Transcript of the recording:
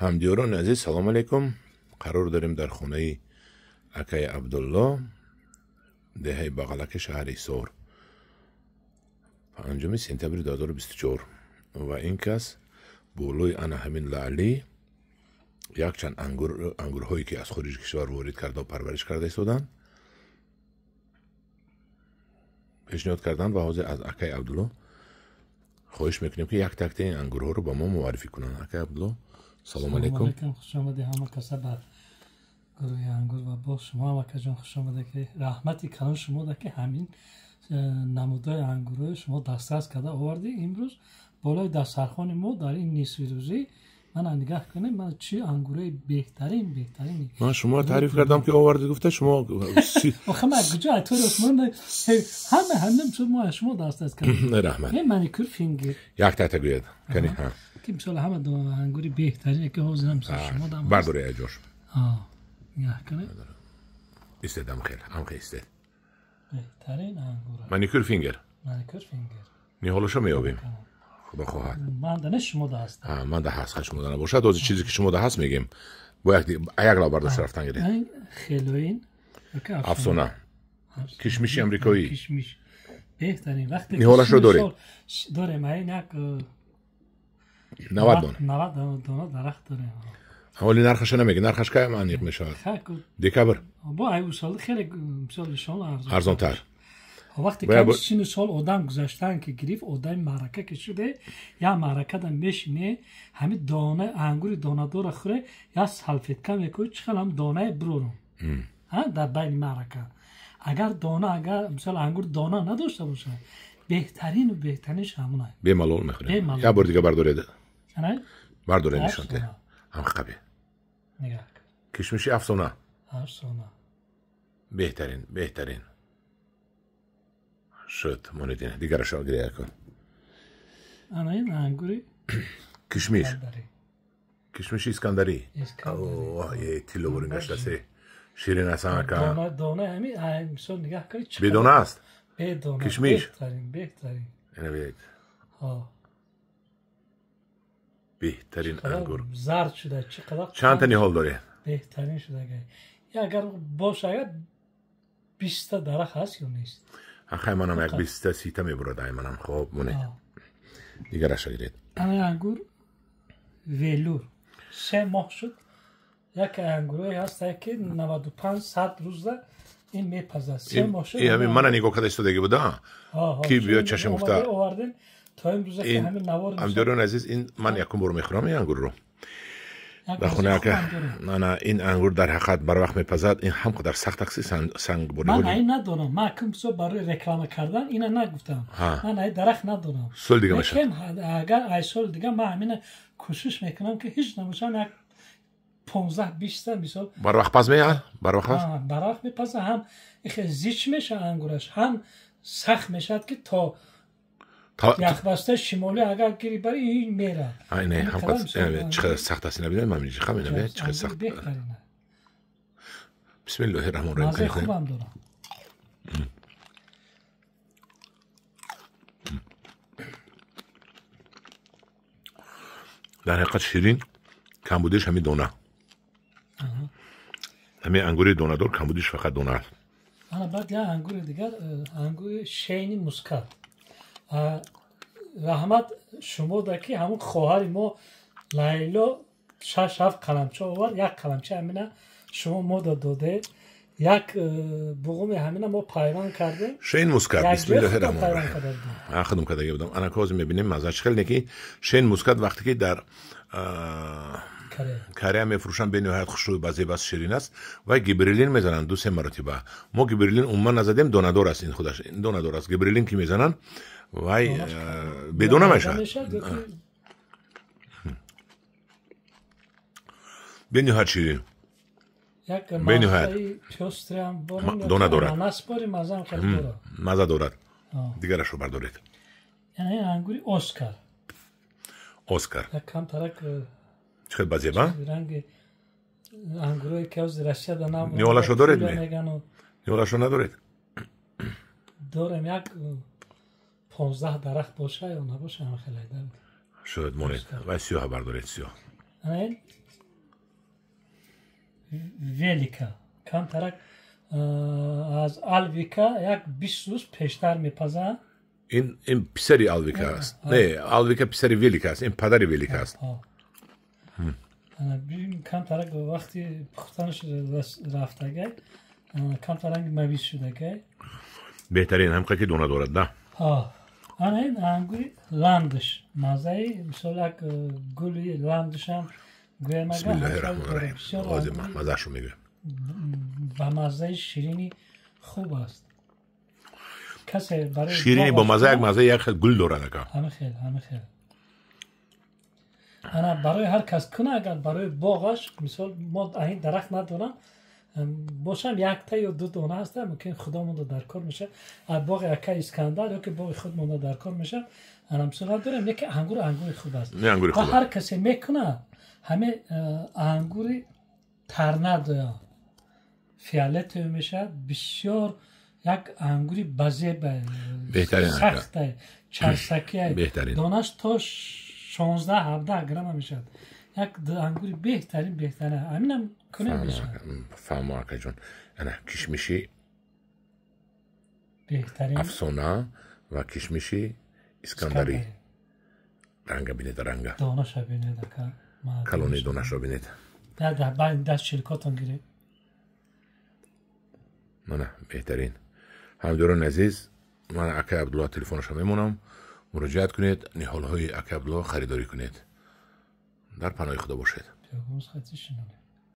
Ҳамдиёрони азиз, салом алейкум. Қарор дорем дар хонаи акаи Абдулло, деҳаи Бағалаки, шаҳри Ҳисор, 5 сентябри 2024. Ва ин кас болои ана ҳамин лаълӣ якчанд ангурҳое ки аз хориҷи кишвар ворид карда парвариш карда истоданд, пешниҳод карданд. Ва ҳозир аз акаи Абдулло хоҳиш мекунем, ки як такта ин ангурҳоро ба мо муаррифӣ кунанд. Акаи Абдулло, салом алейкум. Хуш омадед ҳама каса ба гурӯҳи ангур ва боз шумо ҳам, акаҷон, хуш омадед, ки раҳмати калон шумо да, ки ҳамин намудои ангурҳои шумо дастрас карда овардӣ. Имрӯз болои дастархони мо дар ин нисфирӯзӣ мана нигаҳ кунед, ман чӣ ангурои беҳтарин, беҳтарин. Ман шуморо таъриф кардам, ки овардед, гуфта шумо. Охе, ман куҷо айтори Осмон, ҳама ҳамин шуд, мо аз шумо дастрас кардем. Раҳмат. Маникюр фингер. Як такта гӯяд, кани. Ки мисол ҳама ангури беҳтарин, ки ҳозирам мисол шумо дам. Бардоред аҷош. Нигаҳ кунед. Истед, амхел амхел истед. Беҳтарин ангур. Маникюр фингер. Маникюр фингер. Ниҳолашо меёбем, худо хоҳад. Ман да не, шумо да ҳаст. Ман да ҳаст, шумо да набошад. Ҳозир чизе ки шумо да ҳаст мегем. Бо як лав бардошта рафтан гиред. Хелоин. Афсона, кишмиши амрикоӣ. Кишмиш беҳтарин. Вақте ниҳолашро доред? Дорем, ин як 90 дона. 90 дона дарахт дорем. Ҳоли нархаша намеги, нархаш кай аниқ мешавад? Декабр. Бо ай усол хеле мисол нишон арзонтар. Вақте ки сину сол одам гузаштан ки гирифт, одами маърака ки шуде, як маъракада мешине, ҳамин дона ангури донадора хӯре, як салфетка мекӯ, чӣ хел ҳам донае бирорум дар байни маърака. Агар дона, агар мисол ангур дона надошта бошад, беҳтарину беҳтаринш ҳамонай. Бемалол мехӯрем. Як бор дига бардоред, бардоред, нишонте ҳам қаби. Кишмиши афсона. Афсона. Беҳтарин, беҳтарин шуд. Монедин, дигарашо гиря кун. Ана ин ангури кишмиш, кишмиши искандарӣ. Тилловорин гаштасе, ширин аст ака. Дона ҳами мисол нигаҳ кунед. Бедона аст. Бедона. Кишмиш. Беҳтарин, беҳтарин. Ина бинед, беҳтарин ангур. Зард шуда чӣ қадар. Чандта ниҳол доред? Беҳтарин шуда. Агар боша, агар 20та дарахт ҳаст ё нест. Хай, манам як 20та, 30та мебурад ай манам. Хоб, монед, дигараша гиред. Ана ангур велур, 3 моҳ шуд. Як ангурое ҳаст, ки 95, 100 рӯза ин мепазад. 3 моҳ шуд. Ҳамин мана нигоҳ карда истодаги буда, ки биё чашм гуфта. Овардем то имрӯза, ки ҳамин навор. Ҳамдиёрони азиз, ин ман якум бор мехӯрам ин ангурро дар хона. Ака, ана ин ангур дар ҳақиқат барвақт мепазад. Ин ҳам қадар сахт акси санг. Ман ай надорам, ман ким барои реклама кардан ина нагуфтам, ман ай дарахт надорам. Сол дига мешавад. Агар ай сол дига ман ҳамина кӯшиш мекунам, ки ҳеҷ набошам як 15, 20та мисол. Барвақт паз меяд, барвақт паз. Барвақт мепаза, ҳам ихе зич меша ангураш, ҳам сахт мешавад, ки то яхбастаи шимолӣ агар гири бари, ин мера. Чӣ қадар сахт аст, ина бинед, ман ҳам ина бинед, чӣ қадар сахт. Бисмиллоҳи раҳмони раҳим. Маззаи хубам дорад. Дар ҳақиқат ширин. Камбудиш ҳамин дона, ҳамин ангури донадор камбудиш фақат дона аст. Ана баъд як ангури дигар, ангури шейни мускат. Раҳмат шумо да, ки ҳамун хоҳари мо Лайло шаш, ҳафт қаламча овард. Як қаламча ҳамина шумо мода доде, як буғуми ҳамина мо пайванд кардем. Шейн мускат, бисмиллоҳи раҳмони раҳим. Худум кардаги будам. Ана ҳозир мебинем мазза чӣ хел. Неки шейн мускат вақте ки дар Корея мефурӯшанд, бениҳоят хушрӯй, базебаст, ширин аст ва гибрилин мезананд ду се маротиба. Мо гибрилин умуман назадем, донадор аст, ин худаш донадор аст. Гибрилин ки мезананд, вай бедона мешавад. Бениҳоят ширин, бениҳоят дона дорад, маза дорад. Дигарашро бардоред. Ангури Оскар. Оскар. Камтарак. Чӣ хел базеба. Ранги ангурое ки ҳозир Россияда нам. Ниҳолашо доред? Ниҳолашо надоред? Дорем, як 15 дарахт боша ё набоша, ҳам хеле. Шуд, монед ва сиёҳа бардоред, сиёҳ. Велика камтарак аз Алвика як 20 рӯз пештар мепазад. Ин писари Алвика аст. Не, Алвика писари Велика аст, ин падари Велика аст. Камтарак вақти пухтанаш рафтагай, камтар ранги мавиз шудагай. Беҳтарин, ҳамқа ки дона дорад, да. Ана ин ангури ландыш, маззаи мисол як гули ландышам гӯям. Бисмиллаҳи раҳмони раҳим. Ҳозир маззаашро мегӯям. Ба маззаи ширини хуб аст. Касе барои Ширини бо мазза, як маззаи як хел гул дорад, ака. Ҳама хел, ҳама хел. Ана барои ҳар кас куна, агар барои боғаш, мисол, мо ин дарахт надорам, бошам якта ё ду дона ҳаста, мумкин худомонда дар кор мешавад, боғи ака Искандар ё ки боғи худмонда дар кор мешавад. Ана мисол надорем, яке ангур, ангури хуб аст. Ва ҳар касе мекунад, ҳаме ангури Торнадо фиолетовый мешавад, бисёр як ангури базеба, сахта, чарсакия, донаш то 16-17 грамма мешавад. Як ангури беҳтарин, беҳтарин, ҳаминам кунем, мешавад. Фаҳмо, акаҷон. Ана кишмиши беҳтарин Афсона ва кишмиши Искандарӣ. Ранга бинед, ранга. Донаша бинед, ака. Калони донашро бинед. Даст чилкотон гиред. Мана, беҳтарин. Ҳамдиёрони азиз, ман акаи Абдулло телефонашро мемонам, муроҷиат кунед, ниҳолҳои акаи Абдулло харидорӣ кунед. Дар паноҳи Худо бошед. Бёгумз хати шинонем.